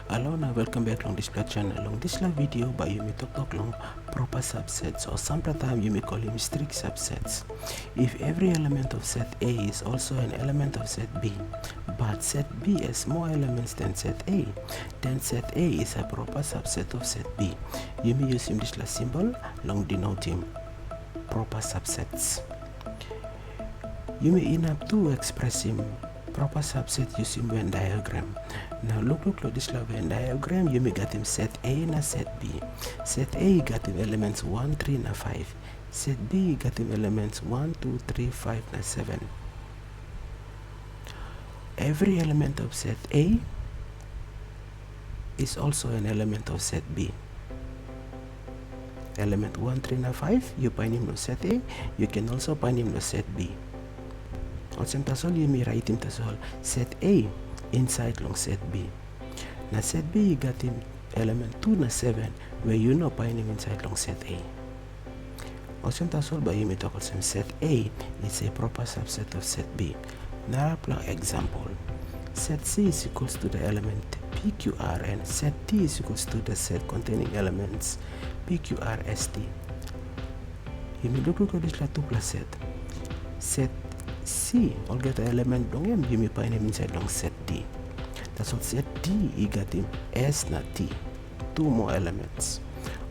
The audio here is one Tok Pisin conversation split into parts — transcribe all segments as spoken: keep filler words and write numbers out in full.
Hello na welcome back long dispela channel. Long dispela video bai yumi toktok long proper subsets, o sampela taim yumi kolim strict subsets. If every element of set A is also an element of set B, but set B has more elements than set A, then set A is a proper subset of set B. Yumi yusim dispela simbol long denotim proper subsets. Yumi inap tu ekspresim proper subset yusim Venn diagram. Na lukluk long dispela Venn diagram, yumi gatim set A na set B. Set A i gatim elements wan, tri na faiv. Set B i gatim elements wan, tu, tri, faiv na seven. Every element of set A is also an element of set B. Element wan, tri na faiv yu painim long set A, yu ken also painim long set B. Olsem tasol yumi raitim tasol set A insait long set B. Na set B i gatim element tu na seven we yu no painim insait long set A. Olsem tasol bai yumi tok olsem set A is a proper subset of set B. Narapela example, set C is equals to the element P Q R and set D is equals to the set containing elements P Q R S T. Yumi lukluk long dispela tupela set. Set C, olgeta element bilong em yumi painim insait long set D. Tasol set D i gatim S na T, tu moa elements.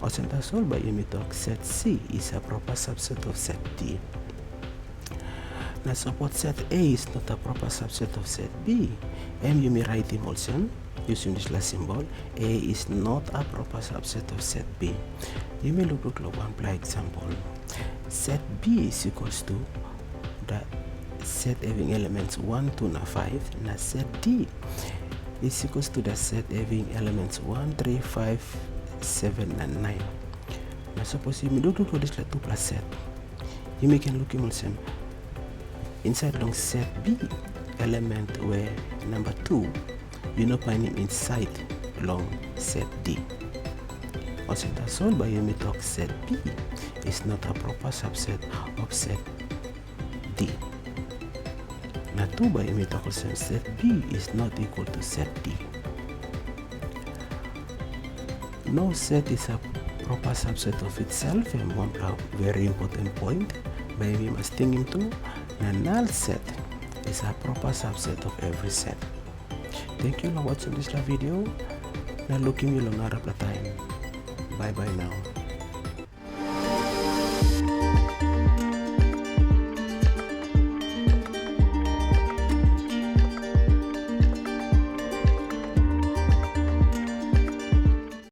Olsem tasol bai yumi tok set C is a proper subset of set D. Na sapot set A is not a proper subset of set B, em yumi raitim olsem, yusim dispela simbol, A is not a proper subset of set B. Yumi lukluk long wanpela example. Set B is equals to the set having elements wan, tu na faiv, na set D is equals to the set having elements wan, tri, faiv, seven na nain. Na sapos yumi lukluk long dispela tupela set, yumi ken lukim olsem, insait long set B, element we namba tu, yu no painim insait long set D. Olsem tasol bai yumi tok set B is not a proper subset of set D. Na tu bai yumi tok olsem set B is not equal to set D. No set is a proper subset of itself, em wanpela very important point bai yumi mas tingim tu, na null set is a proper subset of every set. Thank you long watching dispela video, na lukim yu long narapela taim. Bye bye now.